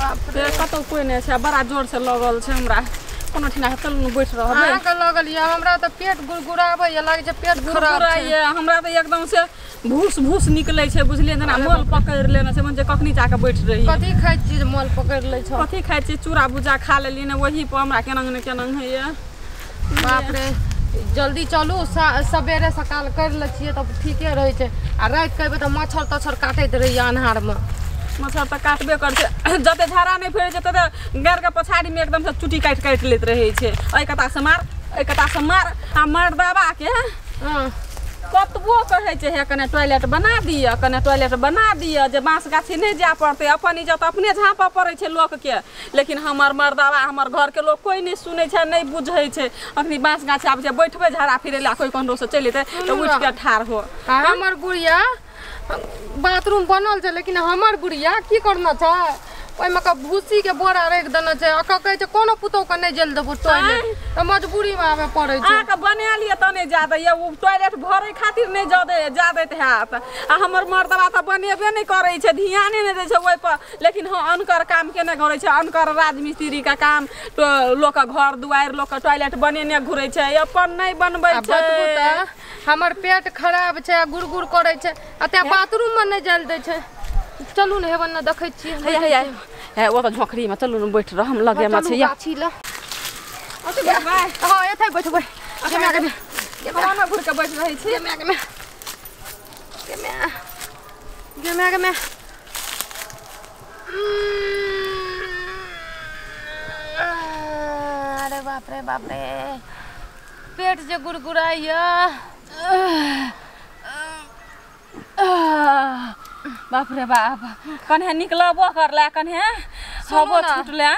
बाप रे कतौ कोइ नहि छै बड़ा जोर से लगल छै हमरा कोनो ठिना चलू ने बैठ रहबै अहाँके लगल यऽ हमरा तऽ पेट गुड़गुड़ाबैया लागै छै पेट खराब छै हमरा तऽ एकदम से भूस भूस निकलै छै बुझलियै जेना मल पकड़ि लेने छै मन जे कखनी जाके बैठ रही कथी खाइ छी जे मल पकड़ि लै छै कथी खाइ छी चूड़ा भुजा खा लेलियै ने वही पर हमरा केना ने केना होइया बाप रे जल्दी चलू सबेरे सकाल करि लै छियै तब ठीके रहै छै आ राति के अयबै तऽ मच्छर तच्छर काटैत रहैया अन्हारमे मच्छर तऽ काटबे करै छै जते झाड़ा नहि फेरै छै तते गाड़के पछाड़ीमे एकदम से चुटी काटि काटि लैत रहै छै एहि कतासँ मार एहि कतासँ मार आ मर्दबाके कतबो कहै छै हे कने टॉयलेट बना दिअ कने टॉयलेट बना दिअ जे बाँस गाछी नहि जाय पड़तै अपन इज्जत अपने झाँपऽ पड़ै छै लोकके लेकिन हमर मर्दबा हमर घरके लोक कोइ नहि सुनै छै नहि बुझै छै अखनी बाँस गाछ आबै छै बैठबै झाड़ा फिरै लए कोइ कन्हरो से चलि एतै तऽ उठि कऽ ठाढ़ हो हमर बुढ़िया बाथरूम बनल छै लेकिन हमर बुढ़िया की करना छै ओहिमे के भूसी के बोरा राखि देने छै आ कहै छै कोनो पुतोह के नहि जल देबो टॉयलेट तऽ मजबूरी मे आबे पड़ै छै अहाँके बना लिअ तऽ नहि जा दैया ओ टॉयलेट भरै खातिर नहि जा दै जा दैत हैत आ हमर मर्दबा तऽ बनेबे नहि करै छै ध्याने नहि दै छै ओहिपर लेकिन हँ अनकर काम केने करै छै अनकर राजमिस्त्रीके काम लोकके घर दुआरि लोकके टॉयलेट बनेने घुरै छै अपन नहि बनबै छै हमर पेट खराब छै आ गुड़गुड़ करै छै आ तें बाथरूम मे नहि जाय दै छै चलू ने हेवन ने देखै छियै हे हे हे ओ तऽ झोंकड़ीमे चलू ने बैठ रह हम लगेमे छै गाछी लग हँ एतै बैठबै कोना घुरि कऽ बैठ रहै छी गे माय गे माय गे माय गे माय अरे बाप रे बाप रे पेट जे गुड़गुड़ाइया बाप रे बाप कन्हे निकलबो करले कन्हे हवो छुटले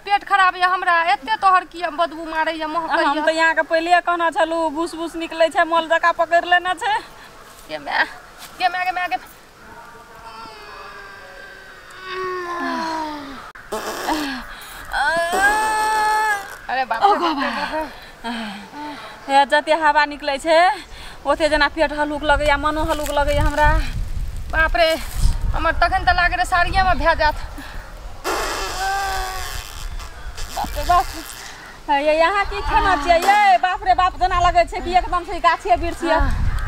पेट खराब यऽ हमरा एते तोहर किया बदबू मारैया महकैया हम तऽ यहाँ के पहिले कहना छलू भूस भूस निकलै छै मल जका पकड़ि लेने छै गे माय गे माय गे माय गे अरे बाप रे हे जते हवा निकलै छै ओते जेना पेट हलुक लगैया मनो हलुक लगैया हमरा बाप रे हमर तखन तऽ लागै रहै साड़िएमे भए जायत बाप रे बाप ये यहाँ की खाना छियै ये बाप रे बाप जेना लगै छै कि एकदम से गाछिए बिरछिए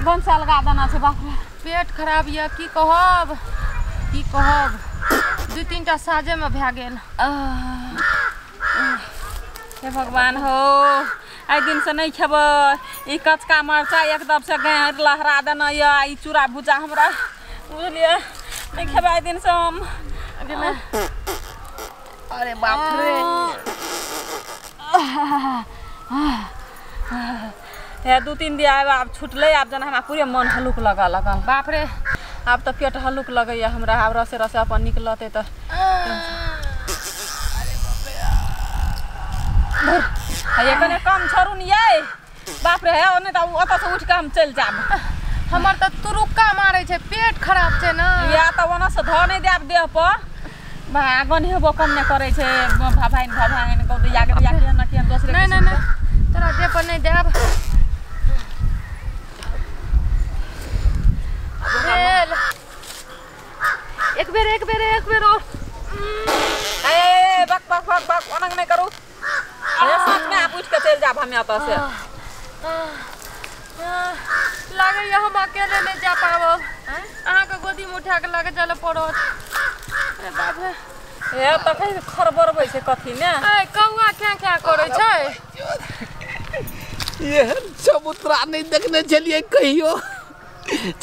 गनसा लगा देना छै बाप रे पेट खराब यऽ की कहब 2-3 टा साँझेमे भए गेल हे भगवान हो आइ दिनसँ नहि खेबै ई कचका मरचाइ एकदम से गाँड़ लहरा देना यऽ ई चूड़ा भुजा हमरा बुझलियै नहि खेबै आइ दिनसँ हम अरे बाप रे हे 2-3 दिन आब आब छुटलै आब जेना हमरा पूरे मन हलुक लगऽ लगल बाप रे आब तऽ पेट हलुक लगैया हमरा आब रसे रसे अपन निकलतै तऽ हे कने कम छोड़ू ने यै बाप रे हे नहि तऽ ओतऽसँ उठि कऽ हम चलि जायब हमर तऽ तुरुक्का मारै छै पेट खराब छै ने या तऽ ओनऽसँ धऽ नहि देब देह पर गन्हेबो कम नहि करै छै भभाइन भभाइन गौदैया गदैया केहन ने केहन दोसरे नहि नहि नहि तोरा देह पर नहि देब एक बेर एक बेर एक बेर और ए बक बक बक बक ओनंग नहि करू अरे साँझमे आब उठि कऽ चलि जायब हम एतऽ से लागैया हम अकेले नहि जा पाबब अहाँके गोदीमे उठा कऽ लऽ कऽ चलऽ पड़त अरे बाप रे हे तखन खड़बड़बै छै कथी ने ए कौआ क्या क्या करै छै एहन चबूतरा नहि देखने छलियै कहियो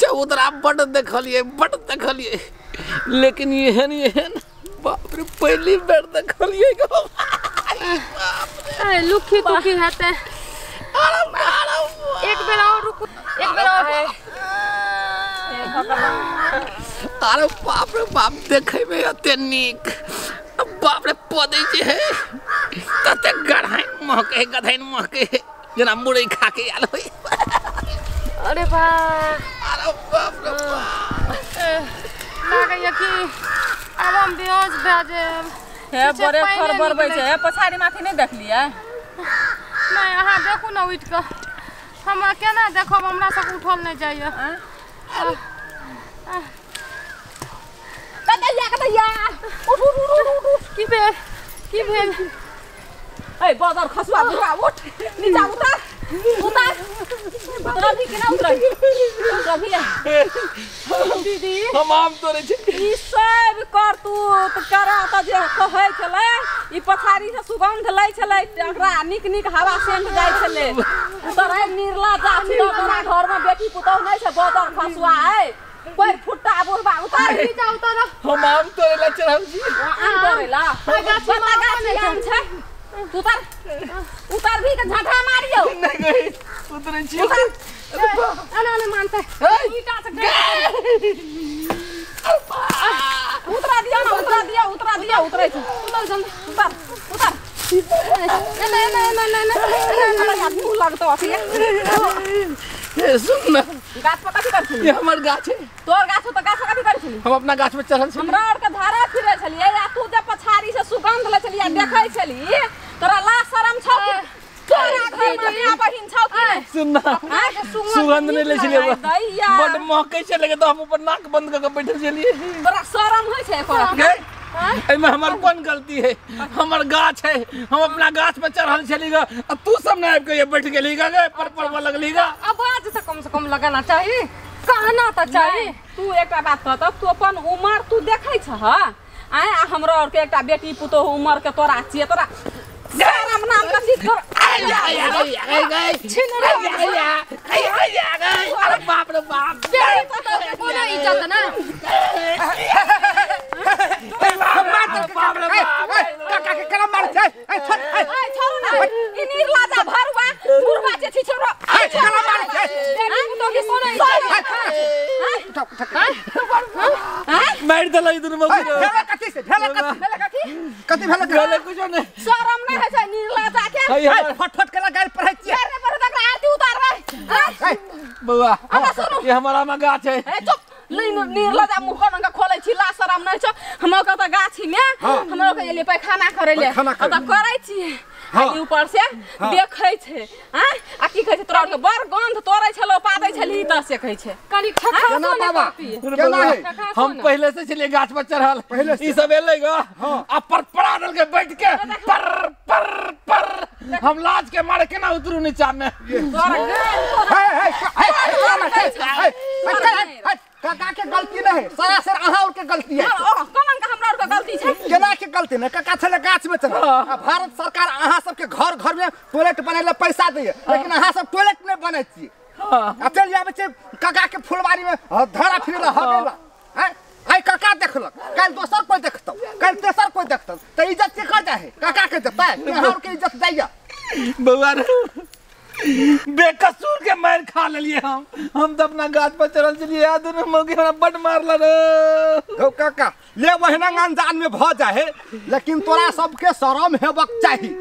चबूतरा बड्ड देखलियै लेकिन एहन एहन बाप रे पहली बेर देखलियै ए लुखी तुखी हेतै एक बेर और रुकू एक बेर और अरे बाप रे बाप देखै में एते नीक बाप रे पदै जे है तते गढ़ाइन महकै गधैन महकै जेना मुरई खा के आयल होय अरे बाप अरे बाप रे बाप लागैया कि आब हम बेहोश भए जायब हे बड़े खड़बड़बै छै हे पछाड़ी माथि नहि देखलियै नहि अहाँ देखू ने उठि कऽ हम केना देखब हमरा सबके उठल नहि जाइया दैया के दैया उठ उठ उठ भेल की भेल ए बदर खसुआ बुढ़वा उठ नीचा उतर उतर उतर भी केना उतर उतर भी दीदी हम आम तोड़ै छी ई सब करतूत करा त जे कहै छलै ई पछाड़ी से सुगंध लै छलै एकरा नीक नीक हवा सेंट जाइ छलै उतर ए निर्ला जा छी तोरा घर में बेटी पुतोह नै छै बदर खसुआ ए कोई फुट्टा बुढ़वा उतर नीचा उतर हम आम तोड़ै ला चढ़ल छी आम तोड़ै ला गाछी में आम छै उतर उतर भी के झटका मारियो नहीं गई उतरै छी उतर अना नहीं मानते ईटा से उतरा दिया ना उतरा दिया उतरा दिया उतरै छै उतर जल्दी उतर उतर एना एना एना एना एना मुंह लगतो अथी ए सुन ना गाछ पर कथी करै छली ये हमर गाछ है तोर गाछ हो त गाछ पर कथी करै छली हम अपना गाछ पर चढ़ल छी हमरा और के धारा फिरै छलियै आ तू जे पछाड़ी से सुगंध लै छलियै देखै छली तोरा लाज शरम छौ कि तोरा घर में माय बहिन छौ कि नै सुन ना सुगंध नहीं लै छलियै बड महकै छलै तऽ हम ऊपर नाक बंद कऽ के बैठल छलियै तोरा शरम होइ छै एको एहिमे हमर कोन गलती है हमर गाछ है हम अपना गाछ पर चढ़ल छली ग आ तू सब ने आबि के बैठ गेली ग पर पर लगली ग आवाज तऽ कम से कम लगाना चाही कहना तऽ चाही तू एकटा बात कहत तू अपन उमर तू देखै छह आय आ हमरा और के एकटा बेटी पुतोह उमर के तोरा छियै तोरा शरम नाम के चीज तोरा अरे बाप रे बाप बेटी पुतोह के कोनो इज्जत ना बाप रे बाप काका के केना मारै छै ए छोड़ ए छोड़ू ना ई निर्लाजा भरुआ बुढ़वा जे छी छोड़ो ए केना मारै छै बेटी पुतोह के कोनो इज्जत उठा उठा मारि देलक दुनू बाबू भेला कथी से भेला कथी भेला कथी कथी भेला भेला कुछो नहीं शरम नहीं है छै निर्लाजा के ए फट फट केना गारि पढ़ै छियै अरे पर तक आरती उतारबै बौआ ये हमर आमा गाछ है ए चुप निर्लजा मुँह कोना खोलै छी ला शरम नहीं छौ हमरा के त गाछी में हमरा के एलियै पैखाना करै ले त करै छी आ ऊपर से देखै छै हां आ की कहै छै तोरा के बड़ गंध तोरै छलो पादै छली त से कहै छै कनी खखासो नै पापी केना है हम पहले से छलियै गाछ पर चढ़ल ई सब एलै ग आ परपरा देलकै बैठ के पर पर पर हम लाज के मारे केना उतरू नीचा में तोरा हे हे हे हे काका के गलती नहीं है सरासर अहाँ और के गलती है कोना के हमरा और के गलती छै केना के गलती नहीं काका छले गाछ में चढ़ल आ भारत सरकार अहाँ सब के घर घर में टॉयलेट बनै ला पैसा दैए लेकिन अहाँ सब टॉयलेट नहीं बनै छी आ चलि आबै छै काका के फुलवारी में धरा फिरला हगेला हैं आइ काका देखलक काल्हि दोसर कोइ देखतौ काल्हि तेसर कोइ देखतौ तऽ इज्जत केकर जाइ है काका के जतै अहाँ और के इज्जत जाइया बौआ बेकसूर के मार खा लेलिए हम तो अपना गाछ पर चढ़ल छलिए आ दुनू मौगी हमरा बड मारल रे हौ काका ले ओहिना अनजान में भ जाए लेकिन तोरा सबके शरम हेबक चाही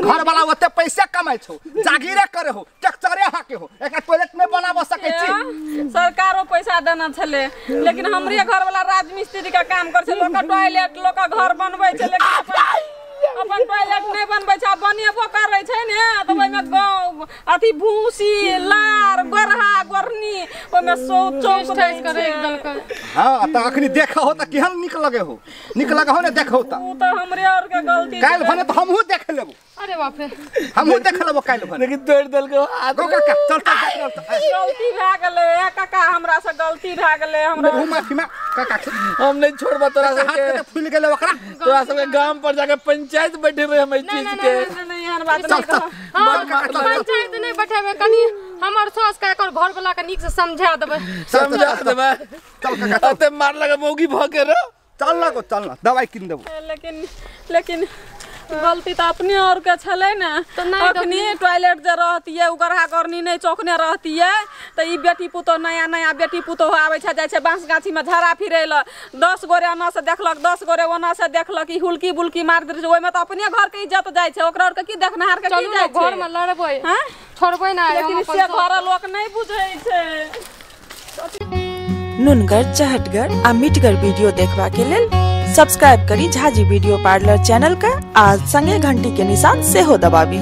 घर वाला ओते पैसे कमाइ छौ जागीरे करे हो ट्रैक्टरे हाके हो एकरा टॉयलेट नहीं बनाब सकै छी सरकारो पैसा देना छले लेकिन हमरे घर वाला राजमिस्त्री के काम कर छै लोक टॉयलेट लोक घर बनबै छै लेकिन अपन टॉयलेट नहीं बनबै छै आ बनेबो करै छै ने तऽ ओहिमे गाँव अथी भूसी लार गोरहा गोरनी ओहिमे चौक ठेस करै देलकै हां तऽ अखनी देखहो तऽ केहन नीक लगे हो नीक लगे हो ने देखहो तऽ उ तऽ हमरे और के गलती काल्हि भने तऽ हमहूँ देख लेबो अरे बाप रे हमहूँ देख लेबो काल्हि भने लेकिन तोड़ि देलकै हाथ गो काका चल चल चल गलती भए गेलै काका हमरा से गलती भए गेलै हमरा माफी मांग काका हम नहीं छोड़बा तोरा सबके सबके फूल गेलै ओकरा तोरा सबके गाम पर जाके पंचायत बैठेबै हम एहि चीज के नहीं एहन बात चल नहीं चल कह हाँ, काका, चल, पंचायत नहीं बैठेबै कनी हमर सास के एकर घर वाला के नीक से समझा देबै समझा देबै चल काका चल अते मार लगा मौगी भ के रो चल ना गो चल ना दवाई किन देबो लेकिन लेकिन गलती तऽ अपने और के छलै ने अखनी टॉयलेट जे रहतियै उ गरहा गरनी नहि चौकने रहतियै तऽ ई बेटी पुतोह नया नया बेटी पुतोह आबै छै जाइ छै बाँस गाछीमे झाड़ा फिरै लए 10 गोरे एना से देखलक 10 गोरे ओना से देखलक ई हुलकी बुलकी मारि दै छै ओहिमे तऽ अपने घर के इज्जत जाइ छै ओकरा और के की देखनहार के की जाइ छै घर में लड़बै हां छोड़बै ना लेकिन से घर लोक नहि बुझै छै। नुनगर चहटगर आ मिठगर वीडियो देखबा के लेल सब्सक्राइब करी झाजी वीडियो पार्लर चैनल का आ संगे घंटी के निशान सेहो दबाबी।